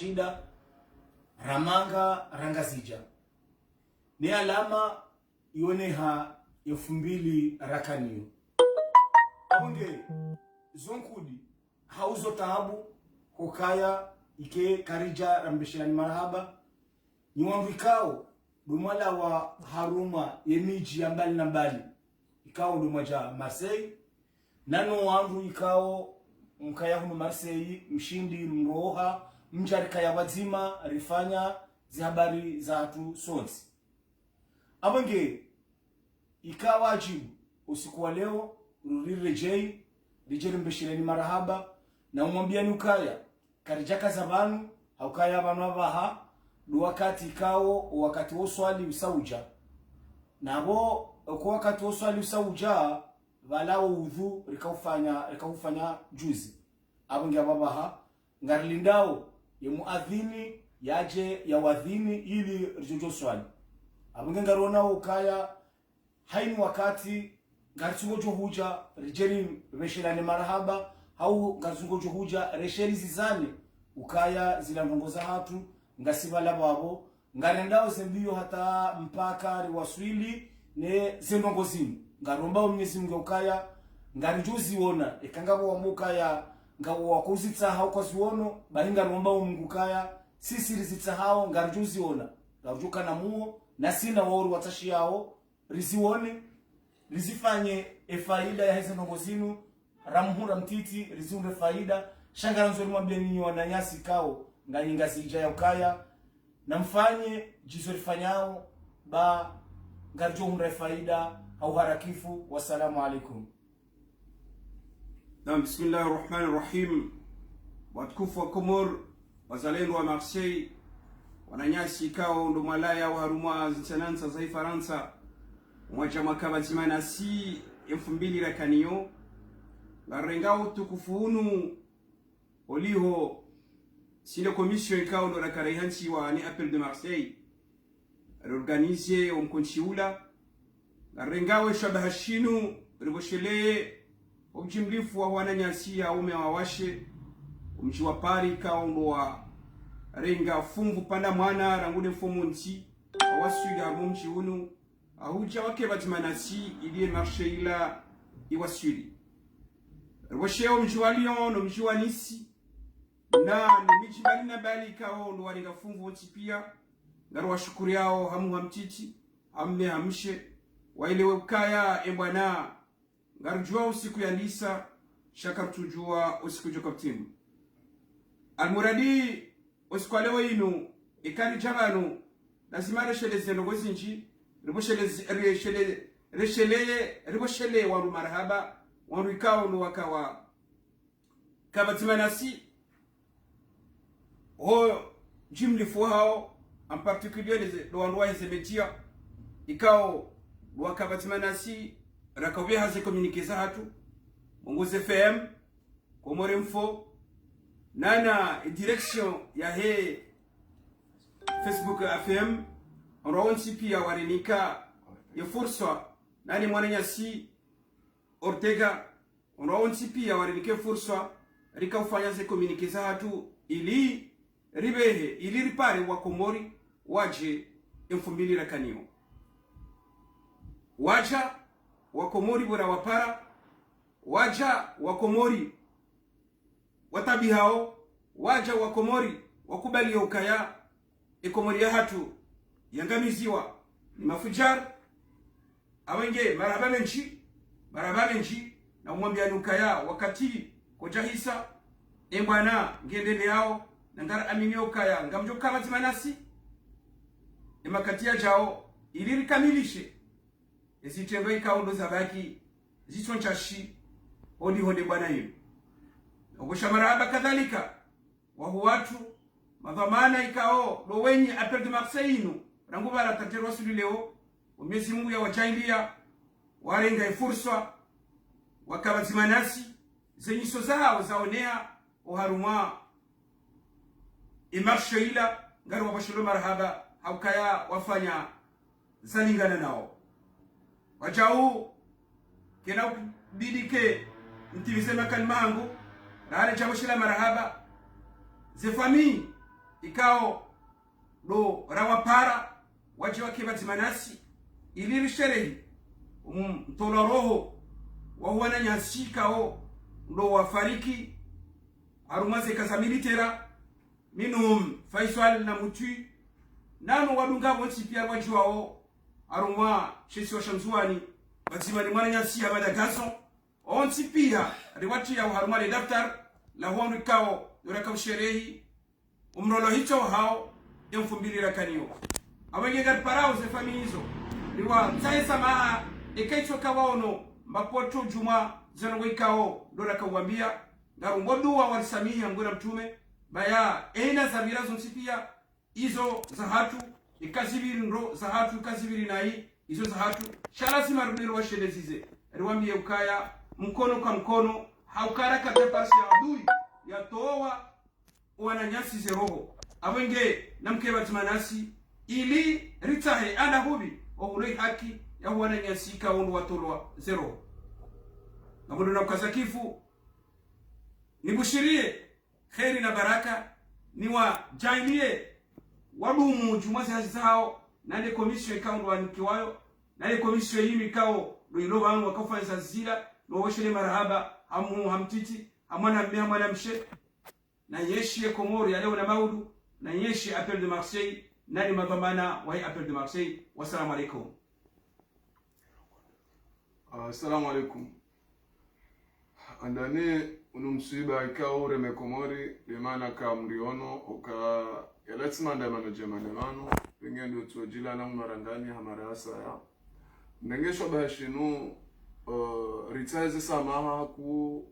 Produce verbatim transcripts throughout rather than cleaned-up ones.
shida, ra manga, ra Ngazidja. Ne alama yoneha ye mfumbili rakaniyo. Abonge, zo nkudi, hau zo taabu, hukaya ike karidja rambeshelani marahaba, ni wandru ikao ndo mwalawa harumwa ye midji ya mbali na mbali, ikao ndo mwadja Marseille, nano wandru ikao mkaya hunu Marseille, mshindi mroha, mdja rikaya pvadzima, rifanya zihabari zahatru sontsi. Abonge, ika wadjibu, usiku wa leo, ruri redjeyi, ridje rimbesheleni marahaba, na umwambiyani ukaya, karidjakaza pvanu, haukaya pvanu apvaha, ndo wakati ikao, wakati wo swali usa udja. Na pvo, oko wakati wo swali usa udja, pvala wo udhu, rikaufanya, rikaufanya juzi. Abonge apvaha, ngarilindao, ye muadhini, yadje, yawadhini, ili ridjodjo swali. Abonge ngarionao ukaya, hayini wakati, ngaritsungodjo hudja, ridje rimbeshelane marahaba, hau ngaritsungodjo hudja, reshe rizizane, ukaya zila ndrongo zahatru, ngasi pvala pvapvo, ngarendao ze mbiyo hata mpaka riwaswili ne ze ndrongo zinu. Ngarombao Mwenyezi Mungu ukaya, ngaridjo ziona, eka ngapvo wamba ukaya, ngapvo wakouzitsaha ukwaziwono, bahi ngarombao Mungu ukaya, sisi rizitsahao, ngaridjo ziona, ngaridjo kana muo, na sina wao riwatsashiyao, riziwone, rizifanye e faida yaheze ndrongo zinu, ra mhuu ra mtiti, rizihundre faida, sha ngarandzo rimwambiyeni nyi wananyasi ikao, nganyi Ngazidja ya ukaya, namfanye djizo rifanyao, ba ngaridjo hundra e faida, ha uharakifu, wassalamu alaikum. Naam, bismillahi rahmani rahim. Watukufu wa Komori, wazalendo wa Marseille, wananyasi ikao ndo mwalaya wa harumwa zintsanantsa za Ifarantsa, mwadja mwaka pvadzima nasi ye mfumbili rakaniyo, ngarengao utukufu unu oliho, si le commission ikao ndo rakarayihantsiwa ni Appel de Marseille, réorganiser o mkontsi ula, ngarengao e shabaha shinu, ripvosheleye o mdjimlifu wa wananyasi ya ume wa washe, o mdji wa Paris ikao ndo warenga funvu pvanda mwana rangu ne mfumontsi, wawaswili harumwa o mdji unu, ahudja wake pvadzima nasi ili ye marché ila iwaswili. Ripvosheya o mdji wa Lyon, no mdji wa Nice, na ne midji mbali na mbali ikao ndo warenga funvu wontsi piya, ngariwashukuriyao ha mhuu ha mtiti, ha mme ha mshe, waelewe ukaya e mbwana, ngaridjuwa usiku yandisa, sha karitsudjuwa usiku djo kapvutimu. Almuradi, usiku wa leo inu, eka ridja pvanu, lazima resheleze ndrongo zindji, ripvosheleze, reshele, resheleye, ripvosheleye wandru marahaba, wandru ikao ndo wakawa ka pvadzima nasi, ho mdjimlifu hawo, en particulier les, ndo wandru waheze média, ikao ndo waka pvadzima nasi, raka upveha ze communiqué zahatru, Mongozi F M, Comores Info, nana direction yahe Facebook F M, wandru wontsi piya warinika ye furswa, nani mwananyasi Ortega, wandru wontsi piya warinike furswa, rika ufanya ze communiqué zahatru, ili ripvehe, ili ripare wa Komori, wadje e mfumbili rakaniyo. Wadja wa Komori pvura wapara, wadja wa Komori watabihao, wadja wa Komori wakubaliyo ukaya, e Komori yahatru yangamiziwa ni mafudjar. Awenge, marahaba mendji, marahaba mendji, na umwambiyani ukaya wakati kodjahisa, e mbwana ngendeleyao, na ngaraaminiyo ukaya ngamdjo ka pvadzima nasi e makati yadjao, ili rikamilishe ezitrendwa ikao ndo zabaki, zitso ntsashi, holiho nde mbwana inu. Nogosha marahaba kadhalika, wahuu watru, madhwamana ikao ndo wenyi Appel de Marseille inu, rangu pvala hata rwaswili leo, o Mwenyezi Mungu yawadjaaliya, warenga e furswa, waka pvadzima nasi, ze nyiso zahawo zaoneha, oharumwa e marché ila, ngariwapvosheleo marahaba, ha ukaya wafanya zalingana nao. Wadjau, kena ubidi ke ntimize makalima hangu, rahana djapvoshela marahaba ze famille, ikao ndo rawapara wadje wake pvadzima nasi ili risherehi omtolwa roho waho wananyasi ikao ndo wafariki harumwa ze kaza militaire, minhum Faisal na Mutwi, nano wadunga pvontsi pia wadjuwao harumwa she isiwa sha Ndzuwani, pvadzima ni mwananyasi Hamada Garçon, wontsi pia riwatria harumwa le daftari la wandru ikao ndo raka usherehi omlolo hitswa hao emfumbili rakaniyo. Apvo nge ngariparao ze famiyi izo, riwatsahe samaha eka itsoka waono mbapvo tsu djumwa ze ndrongoo ikao ndo raka uwambia, ngarombo dua warisamihi ha Mngu na Mtrume, baya eina zapvira zontsi pia, izo zahatru, eka zipviri ndro zahatru, eka zipviri nayi, izo zahatru, sha lazima rudi riwashelezeze, riwambie ukaya mkono kwa mkono, hauka raka pia parsi ya adui yatowa wananyasi ze roho. Apvo nge namke pvadzima nasi ili ritsahe ana hupvi wahulo ihaki yaho wananyasi ikao ndo watolwa ze roho. Ngamdjo na ukaza kifu, nibushirie kheri na baraka, niwadjaaliye wadumu djumwa ze hazi zahao, na ne commission ikao ndo wanikiwayo, na ne commission yinu ikao ndo ilo pvanu waka ufanya ze hazi zila, no weshelee marahaba, ha muhuu ha mtiti, ha mwanamme ha mwanamshe. Na yenshi ye Komori ya leo na maudu, na yenshi Appel de Marseille, na ne madhwamana wahe Appel de Marseille. Wassalamu alaikum. Assalamu alaikum. Handani unu mswiba ikao ureme Komori, lemana ka mriono, uka yalatsi maandamano dje maandamano, pvenge ndo tsodjila na mnwarandani ha mara ya saya. Ndenge shwabaha shinu, eh, ritsahe ze samaha haku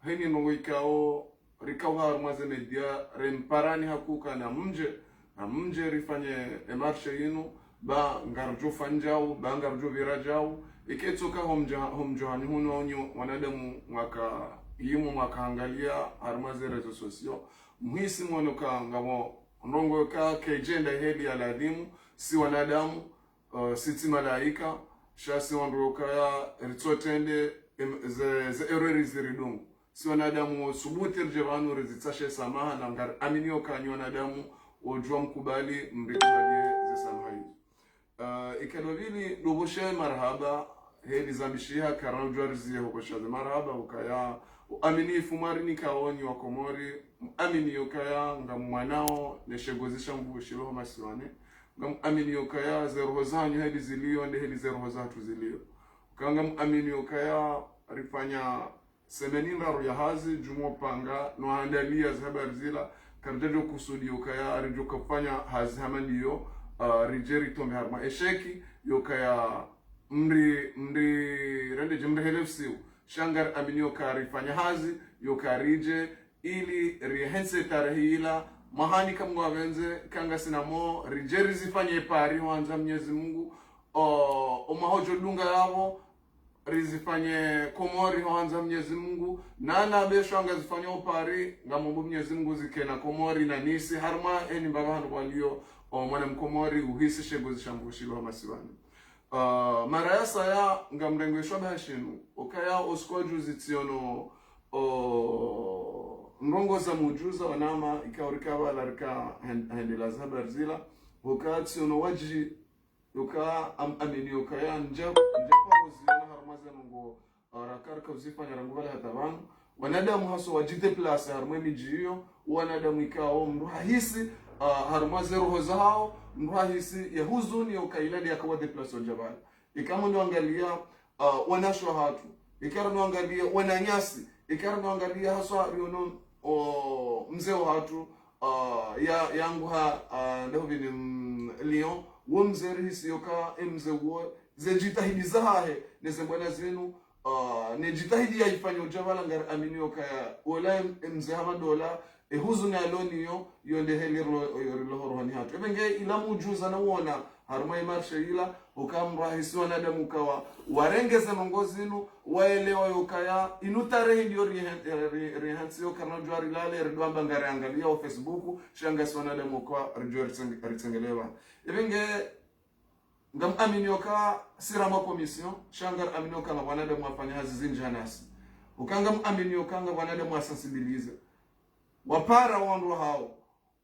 heni ndrongoo ikao rikao harumwa ze média, remparani haku ka namdje, namdje rifanye e marche yinu, ba ngaridjo fanya djau, ba ngaridjo pvira djau, eka itsoka homdja, homdjo hanyu hunu wanyu wanadamu mwaka yimu mwaka hangalia harumwa ze réseaux sociaux, muhisi mwono ka ngapvo ndrongoo ka kaidjenda heli ya ladhimu, si wanadamu, eh, si tsi malaika, sha si wandru ukaya ritsotrende, em, ze, ze erreur ziridungu. Si wanadamu wo subuti ridje pvanu rizitsahe samaha na ngariaminio ka nyi wanadamu wodjuwa mkubali, mrikubalie ze samaha izo. Eh, ikado pvili, ndo pvosha marahaba, heli zambishiha, karina udjuwa riziye hopvosha ze marahaba, ukaya uaminifu mwarinikao nyi wa Komori, muaminio ukaya ngamwanao ne shegozi sha mvu shilo ho masiwani, ngamuaminio ukaya ze roho zahanyu heli zilio, nde heli ze roho zahatru zilio. Uka ngamuaminio ukaya rifanya semeni ndraru ya hazi, djumwa upanga, no handalia ze habari zila, karidjadjo kusudi ukaya ridjo kafanya hazi hama ndiyo, ah, ridje ritombe harumwa esheki, yo ukaya mri, mri, rende dje mri hele usiu. Sha ngariaminio ukaya rifanya hazi, yo ukaya ridje, ili rihentse tarehi ila, mwahani ka Mngu apvendze, ka ngasina mo, ridje rizifanye pari hwandza Mnyezi Mngu, o, o mahodjo dunga yapvo, rizifanye Komori hwandza Mnyezi Mngu, na na besho ngazifanya o pari, ngamombo Mnyezi Mngu zikena Komori na nisi, harumwa eni mbapvi hanu walio, o mwana Mkomori, uhisi shegozi sha mvu shilo ho masiwani. Ah, mara ya saya ngamrengwe shwabaha shinu, ukaya o usiku wa juzi tsiono, o, ndrongoo za mudjuza wanama, ikao rika pvala rika hen-, hendela ze habari zila, uka tsiono wadji, uka am-, aminio ukaya ndja, ndja paro ziona harumwa ze ndrongoo, ah, raka rika uzifanya rangu pvala hata pvanu. Wanadamu haswa wadjidéplacer harumwa emidji iyo, wanadamu ikao mndru hahisi, ah, harumwa ze roho zahao, mndru hahisi ye huzuni yo ukaya ila nde yaka wadéplacer wadja pvala. Ika mndru angalia, ah, wanashe wahatru, ika mndru angalia wananyasi, ika mndru angalia haswa riono, o, mze wahatru, ah, ya, yangu ha, ah, ndahu pvini, mm, Lyon, wo mze rihisi yo uka, e mze wo, ze djitihadi zahahe, ne ze mbwana zinu, ah, ne djitihadi yaifanya udja pvala ngariaminio ukaya, wola em-, e mze hama ndola, e huzuni yalo niyo, yo nde heli rilo, rilo ho rohoni hatru. Epvenge ila mudjuza na uona, harumwa e marche ila, uka mndru hahisi wanadamu uka wa, warenge ze ndrongoo zinu, waelewa yo ukaya, inu tarehi ndiyo rihen-, ri-, rihentsiyo karina udjuwa rilale, ridjo amba ngariangalia o Facebook, sha ngasi wanadamu uka ridjuwa ritseng-, ritsengelewa. Epvenge, ngamuaminio uka si rama commission, sha ngariaminio uka ngapvo wanadamu wafanya hazi zindji ha nasi. Uka ngamuaminio uka ngapvo wanadamu wa sensibiliser. Wapara wandru hao.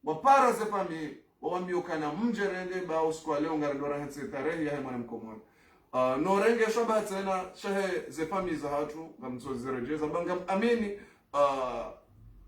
wapara ze famille, wawambia ukana mdje rende, ba usiku wa leo ngarendo rahantsi tarehi yahe mwana mkomori. Ah, no renge shaba tsena, shahe ze famille zahatru, ngamtso ziredjeza, ba ngam amini, ah,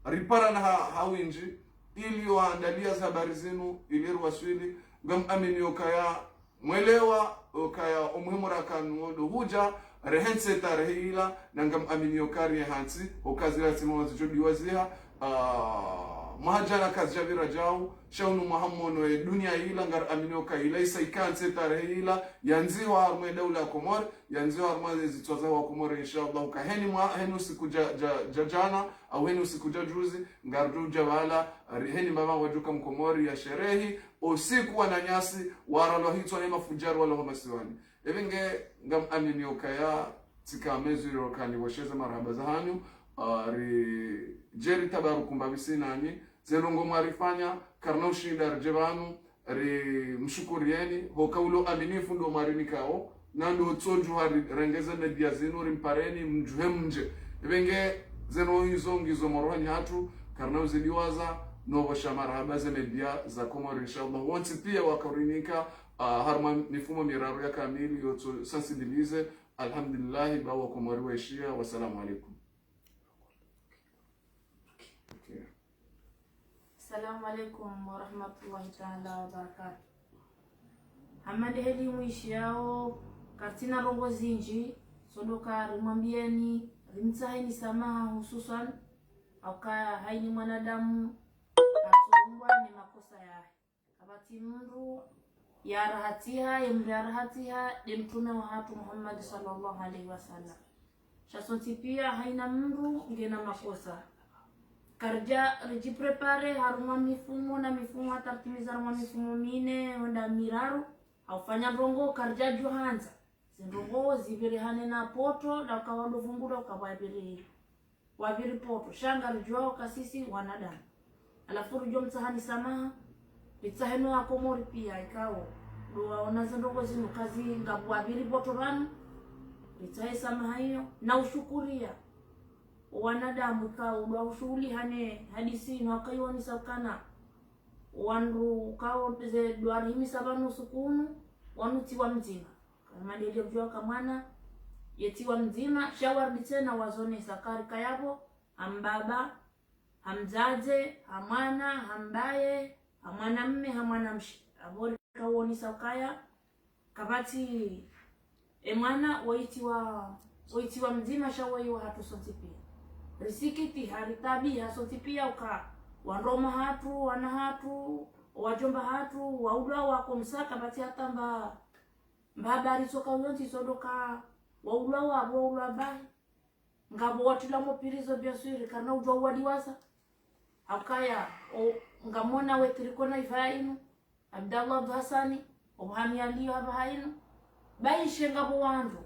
ripara na ha, ha windji, ili waandalia ze habari zinu, ili ruwaswili, ngam amini ukaya, mwelewa, ukaya omuhimu rakana wo ndo hudja, rehantsi tarehi ila, na ngam amini ukaya rehantsi, uka zila tsi mwa zidjo diwaziha, ah, mwaha djana kazidja pvira djau, sha unu mwaha mmono ye dunia ila, ngar amini ukaya ila, isa ikantsi tarehi ila, yandzihwa harumwa ye daula ya Komori, yandzihwa harumwa ze zitswa za wa Komori, inshallah, uka heni mwa, heni usiku dja, dja, dja djana, au heni usiku dja juzi, ngardjo dja pvala, ri, heni mbaba wadjuka mkomori ya sherehi, usiku wananyasi, waralwa hitswa ne mafudjari walawa masiwani. Epvenge ngam amini ukaya, tsika mezuri rokani washeze marahaba zahanyu, ah, ri, djeri tabaruku mbapvi si nanyi, ze ndrongoo mwarifanya, karina ushinda ridje pvanu, ri mshukurieni, hoka ulo aminifu ndo mwarinikao, na ndo tsodjuha ri, rengeze media zinu, ri mpareni, mdjuhe mdje. Epvenge zeno izo ngizo morohoni hatru, karina uzidiwaza, no pvosha marahaba ze media za Komori, inshallah. Wontsi pia wakarinika, ah, harumwa mifumo miraru ya kamili, yotso sensibiliser, alhamdulillah, ba wa Komori waishia, wassalamu alaikum. Okay. Assalamu alaikum warahmatullahi taala wabarakatuh. Hama nde heli mwishiyao, karitsina ndrongoo zindji, so ndo ka rimwambieni, rimtsaheni samaha hususwan, hauka hayina mwanadamu, hatsumbwa ne makosa yahe. Kapvatsi mndru yarahatiha, ye mndru yarahatiha, nde mtrume wahatru Muhammad swallallahu alayhi wa sallam. Sha sontsi pia hayina mndru ngena makosa. Karidja ridjiprépare harumwa mifumo na mifumo, hata ritimiza harumwa mifumo mine, wenda miraru, haufanya ndrongoo karidja djuhandza. Ze ndrongoo zipvirihane na poto, ndauka wandru pvungu, ndauka wapviri, wapviri poto. Sha ngaridjuao uka sisi wanadamu. Halafu ridjo mtsahani samaha, ritsaheni wa Komori pia ikao ndo waona ze ndrongoo zinu kazi ngapvo wapviri poto pvanu, ritsahe samaha iyo, na ushukuria wanadamu ikao ndo waushuhulihane hadisi inu, wakaionesa ukana wandru ikao ze ndo warihimisa pvanu usiku unu, wanu tsiwa mdzima. Kama ndedjo djuwa ka mwana, ye tsiwa mdzima, sha warudi tsena wazonesa karika yapvo, ha mbaba, ha mdzadze, ha mwana, ha mbaye, ha mwanamme, ha mwanamshe. Apvo rikaonesa ukaya, kapvatsi e mwana woitsiwa, woitsiwa mdzima sha woyi wahatru sontsi pia. Risikitiha, ritaabiha sontsi pia uka wandru wahatru, wana hatru, wadjomba hatru, waulwa wako msaka, kapvatsi hata mba, mba habari tsoka uyontsi so ndo ka waulwa wapvo, waulwa bahi. Ngapvo watrila mo prison, bien sûr, karina udjuwa uwadiwaza. Haukaya, o, ngamwona wetriko na ipvahanu, Abdallah Abdou Hassani, o Mohamed Ali hapvahanu. Hayina, ngapvo wandru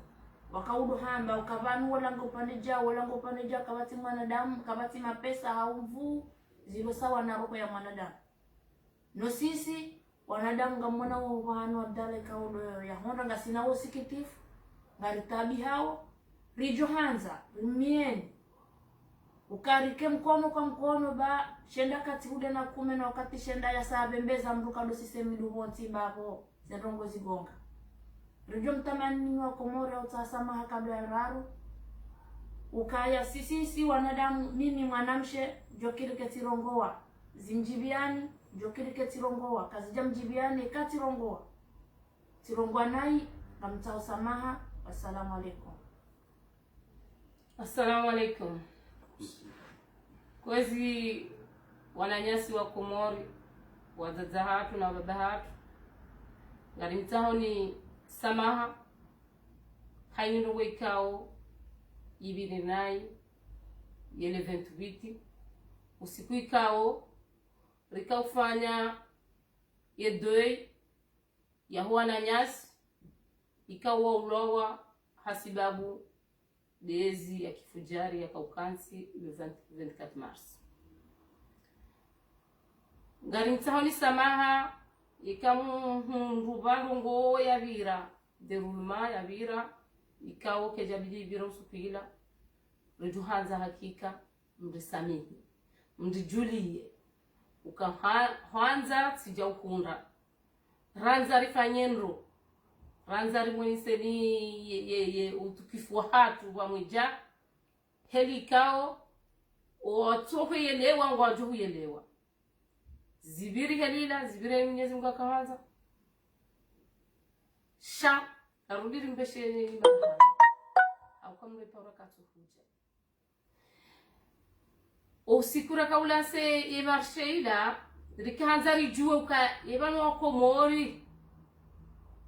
wakaudjo hamba uka pvanu wala ngo upande dja, wala ngo upande dja, kapvatsi mwanadamu, kapvatsi mapesa, hau nvuu, zilo sawa na roho ya mwanadamu. No sisi, wanadamu ngamwona wo pvahanu Abdallah ikao ndo yahondra, ngasina wo usikitifu, ngaritaabihao, ridjo handza, rimieni. Uka rike mkono kwa mkono ba, shenda kati hude na kume na wakati shenda ya saa bembeza mndru kado sisemi ndo pvontsi ba pvo, ze ndrongoo zigonga. Ridjo mtamani wa Komori ya utsaha samaha kabla ya raru. Ukaya sisi si wanadamu, mimi mwanamshe, djo kiri ketsi rongowa. Zimdjibiani, djo kiri ketsi rongowa. Kazidja mdjibiani, katsi rongowa. Tsi rongowa nayi, ngamtsaho samaha. Wassalamu alaikum. Assalamu alaikum. Kwezi wananyasi wa Komori, wadzadze hatru na wababa hatru, ngarimtsahoni samaha, hayina ndrongoo ikao, yipviri nayi, ye le vingt-huit, usiku ikao, rikaufanya ye deuil, yaho wananyasi, ikao waulwawa hasibabu ndezi ya kifudjari yakaukantsi le vingt, vingt-quatre mars. Ngarimtsahoni samaha, ika muhundru pvanu ndrongoo yapvira, déroulement yapvira, ikao kedjabidi ipvira usiku ula, ridjo handza hakika, mrisamihi, mridjuliye. Uka ha-, hwandza tsidja ukundra. Randza rifanye ndro. Randza rimweniseni ye, ye, ye utukifu wahatru pvamwedja. Heli ikao, owatsohuyelewa, ngwadjohuyelewa. Zipviri helila, zipviri Mwenyezi Mungu akahandza. Sha, karudi rimbeshe ni mabaya. Au kamwe paro katsuhudja. Usiku rakaulase ye marché ila, rikahandza ridjuwe uka ye pvanu wa Komori.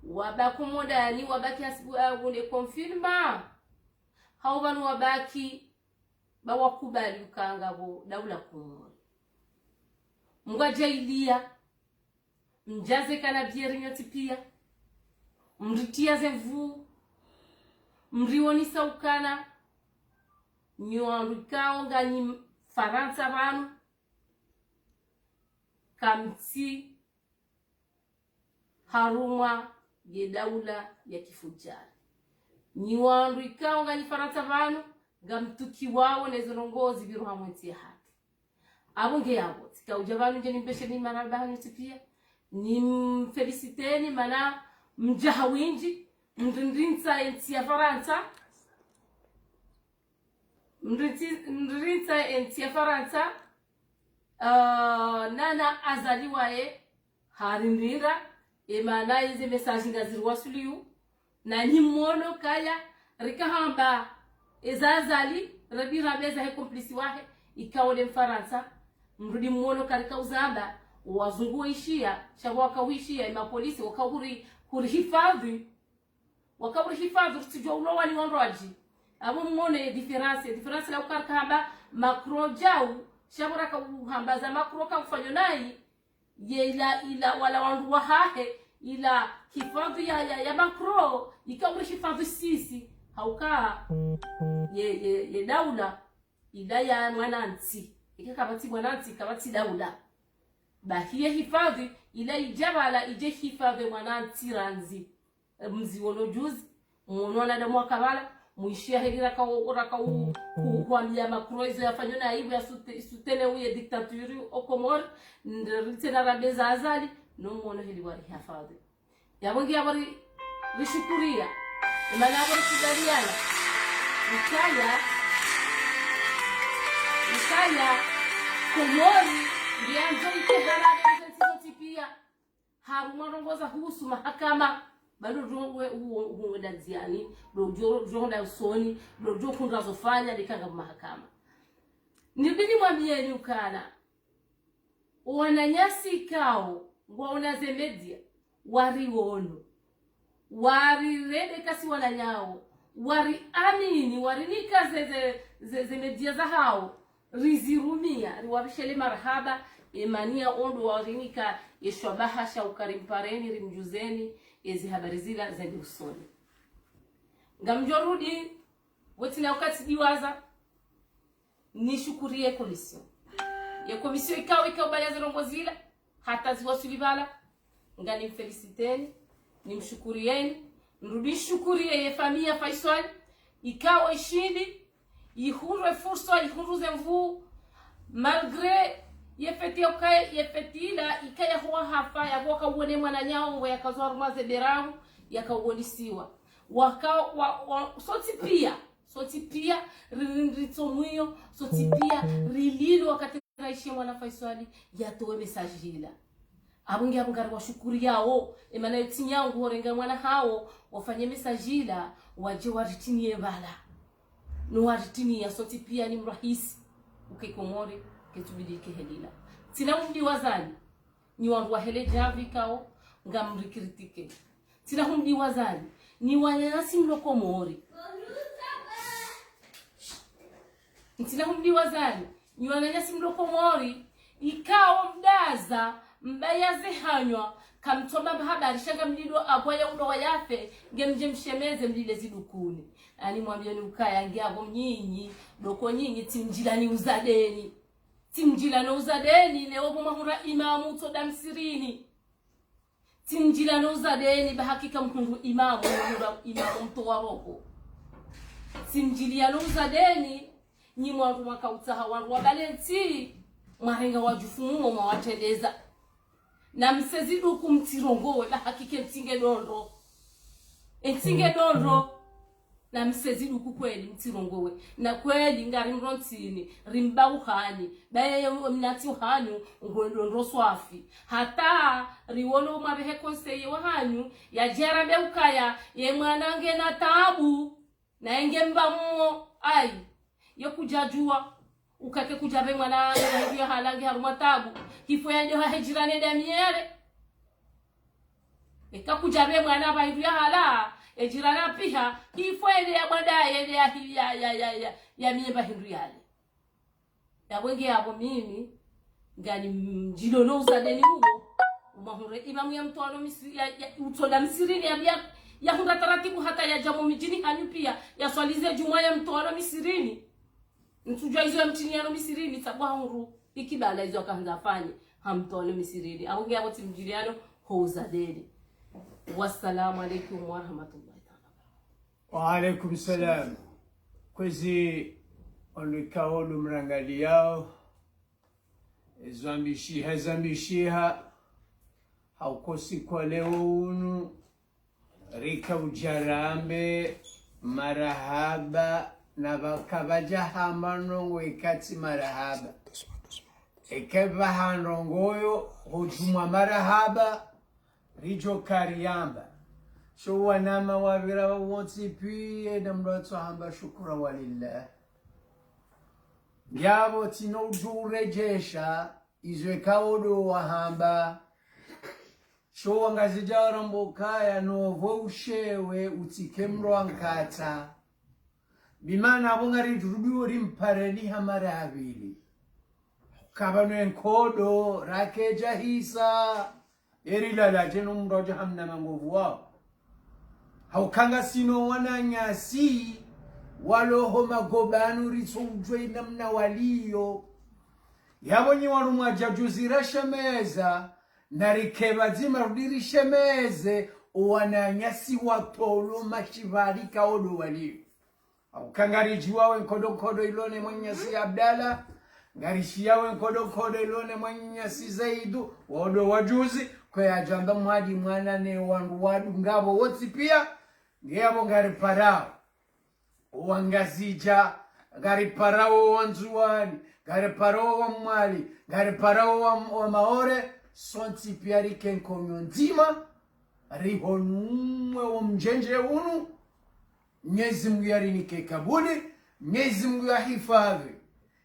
Wabaki modani, wabaki hasibu awu ne confirma. Hau pvanu wabaki ba wakubali uka ngapvo daula Komori. Mngwadjailiya, mdjaze kana bieri nyontsi piya, mritiya ze nvuu, mrionesa ukana, nyi wandru ikao nganyi Farantsa pvanu, kamtsi harumwa ye daula ya kifudjari. Nyi wandru ikao nganyi Farantsa pvanu, ngamtukiwao ne zirongozi pviro hamwe ntsi yahatru. Apvo nge yapvo, tsika udja pvanu ndje nimbeshe ni marahaba hanyu tsi piya, nimfelisiteni mana mdja ha windji, mrindrintsa ye ntsi ya Farantsa, mrintsi-, mrindrintsa ye ntsi ya Farantsa, ah, nana Azali waye, harindrindra, e mana eze message ngaziriwaswiliyo, na nyi mwono kaya, rikahamba, eza Azali, redi rambeza he complice wahe, ikao nde Mfarantsa, mrudi mwono karikauzamba, wazungu waishiya, sha pvo wakawishiya, e mapolisi, wakahuri, hurihifadhwi, wakahurihifadhwi, rutsidjuwa ulowa ni wandru wadji. Apvo mwone ye différence, ye différence la uka rikahamba, Macron djau, sha pvo rakauhamba za Macron kaufanyo nayi, ye ila, ila wala wandru wahahe, ila hifadhwi ya, ya, ya Macron, ikahurihifadhwi sisi, hauka ye, ye, ye daula, ila ya mwanantsi. Ika kapvatsi mwanantsi, kapvatsi daula. Bahi ye hifadhwi, ila idja pvala, idje hifadhwi mwanantsi randzi. Mziwono juzi, mwono wanadamu waka pvala, mwishiya heli raka u-, raka u-, u-, uhwambia Macron izo yafanyo na aibu ya sute-, sutene uye dictature o Komori, nde ritsena rambeza Azali, no mwono heli warihifadhwi. Yapvo nge yapvo ri-, rishukuriya, e mana yapvo rikubaliana. Ikaya, ikaya, Komori, ngiyandzo ike harare, ngiyandzo ntsi zontsi piya. Harumwa ndrongoo za husu mahakama, bado djo we-, u-, u-, uenda ndziani, dodjo, djo nda usoni, dodjo kundra zofanya, ndeka nga mahakama. Nibidi mwambiyeni ukana, wananyasi ikao, ngwaona ze média, wariwono. Warirende kasi wananyawo. Wariamini, warinika ze, ze, ze, ze média zahawo. Rizirumia, riwapvishele marahaba, e mana ya wo ndo warinika, ye shwabaha sha uka rimpareni, rimdjuzeni, ezi habari zila zende usoni. Ngamdjo rudi, wotsina wakati diwaza, nishukuriye commission. Ye commission ikao ikao baya ze ndrongoo zila, hata ziwaswili pvala, nganimfelisiteni, nimshukuriyeni, nirudi nishukuriye ye famiyi ya Faiswali, ikao ishindi, ihundre fursa, ihundre ze nvuu, malgré ye feti ya ukaya, ye feti ila, ikaya huwa hafa, ya huwa kawone mwananyawo, yakazwa harumwa ze beramu, yakawonisiwa. Waka, wa, wa, sontsi piya, sontsi piya, ri, ri, ritso mwiyo, sontsi piya, rililo wakati raishiye mwana Faiswali, yatowe message ila. Apvo nge apvo ngariwashukuriyawo, e mana yo tsi nyangu horenga mwana hawo, wafanye message ila, wadje waritiniye pvala. No waritiniya sontsi piya ni mrahisi, uke Komori, ketsubidi ike helila. Tsina umdiwazani, ni wandru wa hele djavi ikao, ngamrikritike. Tsina humdiwazani, ni wananyasi mlo Komori. Ntsina humdiwazani, ni wananyasi mlo Komori, ikao mdaza, mbaya ze hanywa, kamtsoma habari sha ngamlilo apvo ya ulo wa yafe, ngemdje mshemeze mlile zidukuni. Ani mwambiyeni ukaya nge apvo nyinyi, doko nyinyi, tsimdjila ni uzadeni. Tsimdjila no uzadeni, leo pvo mwahundra imamu utso da msirini. Tsimdjila no uzadeni, ba hakika mhundru imamu, mhundru imamu mtowa roho. Tsimdjiliya no uzadeni, nyi mwandru mwaka utsaha wandru wabale ntsi. Mwarenga wadjufu mumo mwawatrendeza. Na msezi duku mtsirongowe, la hakika ntsinge dondro. Ntsinge dondro. Na msezi duku kweli mtsirongowe. Na kweli ngari mrontsini, rimba uhani. Baye mnatsi uhani, ngwe dondro swafi. Hata riwolo mwabehe conseiller wahanyu, ya djara be ukaya, ye mwana ngena tabu. Na enge mba mmo, ayi. Yo kudjadjuwa, ukake kudjabe mwana hindru ya hala nge harumwa tabu. Hifo yende ha hejirane da miele. Eka kudjabe mwana ba hindru ya hala, hejirana piha, hifo yende ya bwanda yende ya hi-, ya, ya, ya, ya, ya miemba hindru yale. Yapvo nge yapvo mimi, ngani mdjilo no uzadeni uwo. Umahundre imamu ya mtwalo misi-, ya, ya, utsola msirini ya, ya, ya hundra taratibu hata ya djamo midjini hanyu piya, ya swalize djumwa ya mtwalo misirini. Ntsudjuwa izo ya mtini yano misirini, tsabwa hundru, ikibala izo akahandza afanye, ha mtwalo misirini. Apvo nge yapvo tsi mdjili yano, ho uzadeni. Wassalamu alaikum warahmatullahi taala wabarakatuh. Wa alaikum salam. Kwezi, wanu ikao ndo mrangaliyao, ezambishiha, ezambishiha, hauka usiku wa leo unu, rika udja rambe marahaba, na pvaka pvadja hamba ndrongo ikatsi marahaba. Eka pvaha ndrongo yo, ho djumwa marahaba, ridjo kariyamba. Sho wanama wapvira wontsi piya, na mndru atso hamba shukura walillah. Yapvo tsina udjo uredjesha, izo ikao ndo wahamba. Sho wangazidja waramba ukaya, no pvo ushewe, utsike mndru ankata. Bimana apvo ngari djurubiwo rimpareni ha mara ya pvili. Kapvanu enkodo, rakedja hisa. Eri lala djeno mndru udja hamna mangovu wao. Hauka ngasina wananyasi, walo ho magobani ritso udjuwa inamna waliyo. Yapvo nyi wanu mwadja djuzi rashemeza, na rike pvadzima rudi rishemeze, owananyasi watolo mashipvali ikao ndo waliyo. Hauka ngaridjuwa we nkodo nkodo ilo ne mwananyasi Abdallah. Ngarishiya we nkodo nkodo ilo ne mwananyasi Zaidu, wao ndo wadjuzi, kwe adjamba Mwadi Mwana ne wandru wadunga pvo wontsi piya, nge yapvo ngariparao. Wangazidja, ngariparao wa Ndzuwani, ngariparao wa Mwali, ngariparao wa, wa Maore, sontsi piya rike nkonyo ndzima, rihonumwe wo mdjendje unu, Mnyezi Mungu yarinike kabuli, Mnyezi Mungu yahifadhwi,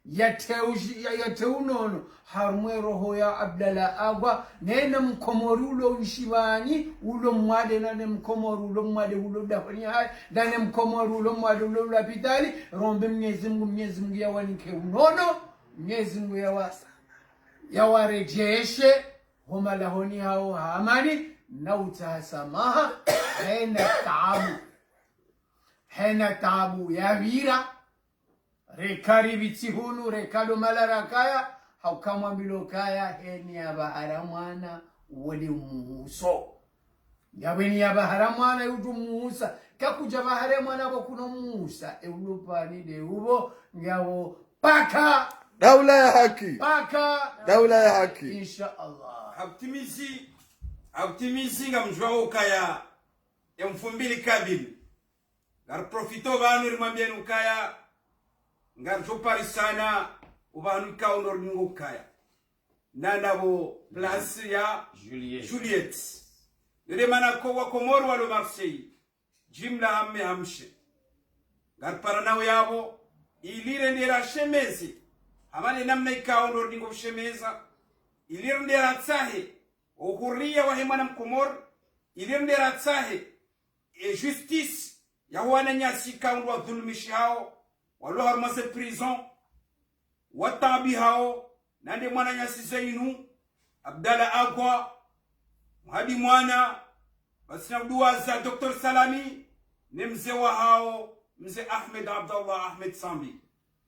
yateuji-, ya-, yateunono, harumwa eroho ya Abdallah Agwa, nena mkomori ulo nshipvani, ulo mwade, nane mkomori ulo mwade ulo dahoni hayi, nane mkomori ulo mwade ulo lapitali, rombe Mnyezi Mungu, Mnyezi Mungu yawanike unono, Mnyezi Mungu yawa-, yawaredjeshe, ho malahoni hawo ha amani, na utsaha samaha, hena taabu. Hena taabu yapvira, reka ripvitsi hunu, reka ndo mahala rakaya, hauka mwambilwa ukaya, heni ya bahara mwana, wole umuhuso. Yapvo heni ya bahara mwana, yudjo umuhusa. Kakudja bahara mwana, pvo kuno umuhusa. E ulo pvani nde upvo, ngapvo paka. Daula ya haki. Paka. Daula ya haki. Insha Allah. Hakutimizi, hakutimizi ngamdjuwao ukaya, ya mfumbili kabili. Ngariprofito pvanu rimwambiyeni ukaya, ngaridjo parisana, upvanu ikao ndo ridungo ukaya. Nana pvo place ya Juliette. Juliette. Yo nde mana ko wa Komori walo Marseille. Jimla hamme hamshe. Ngaripara nao yapvo, ili rende rashemeze. Hama ne namna ikao ndo ridungo ushemeza. Ili rende ratsahe. Uhuriya wahe mwana Mkomori. Ili rende ratsahe. E justice ya wananyasi ikao ndo wadhulumishihao, walo harumwa ze prison, wataabihao, nande mwananyasi Zeinu, Abdallah Agwa, Mhadi Mwana, basi na uduwaza Docteur Salami, ne mze wahao, mze Ahmed Abdallah Ahmed Sambi.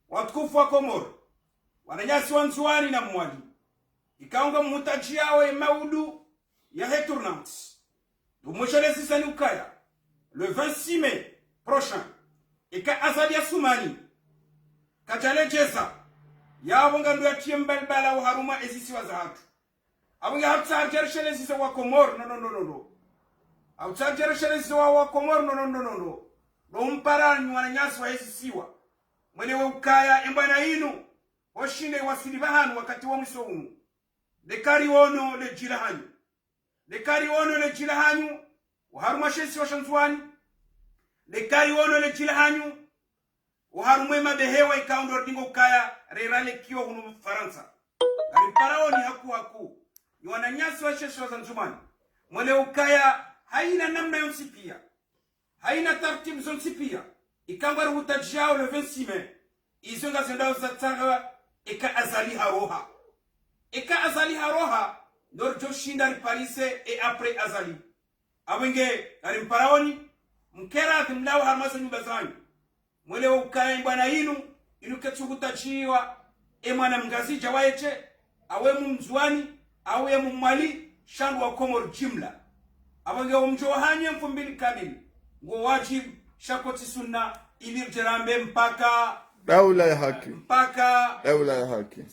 Watukufu wa Komori, wananyasi wa Ndzuwani na Mwali, ikao ngamhutadjiyao ye maudu yahe tournante. Ndo mweshelezisani ukaya, le vingt-six mai prochain, eka Azali Assoumani kadjaledjeza, Yapvo ngandro yatriye mbalibala oharumwa ezisiwa zahatru. Apvo nge hapvutsaha ridjeresheleze wa Komori, no, no, no, no, no. Hapvutsaha ridjeresheleze wa, wa Komori, no, no, no, no, no. No mpara nyi wananyasi wa ezisiwa. Mwelewe ukaya embwana inu, oshinde iwasili pvahanu wakati wa mwiso unu. Leka riono ledji lahanyu. Leka riono ledji lahanyu, oharumwa she isiwa sha Ndzuwani. Leka riono ledji lahanyu, oharumwa emabehewa ikao ndo ridingo ukaya reralekiwa hunu Farantsa. Ngarimparaoni haku haku, nyi wananyasi wa she isiwa sha Ndzuwani. Mwelewe ukaya haina namna yontsi pia, haina tartibu zontsi pia, ikao ngari hutadjiyao le vingt-six mai, izo ngazendao zatsaha eka Azali haroha. Eka Azali haroha, ndo ridjo shinda riparise e après Azali. Apvo nge ngarimparaoni, mkeradhi mlawe harumwa ze nyumba zanyu. Mwelewe ukaya embwana inu, inu ketsu hutadjiwa emwana mngazidja wa yeshe, awe mndzuwani, awe mmwali, sha ndo wa Komori jimla. Apvo nge omdjo wahanyu emfumbili kamili, ngo wadjibu, sha kotsi sunna, ili ridje rambe mpaka. Daula ya haki. Mpaka. Daula ya haki.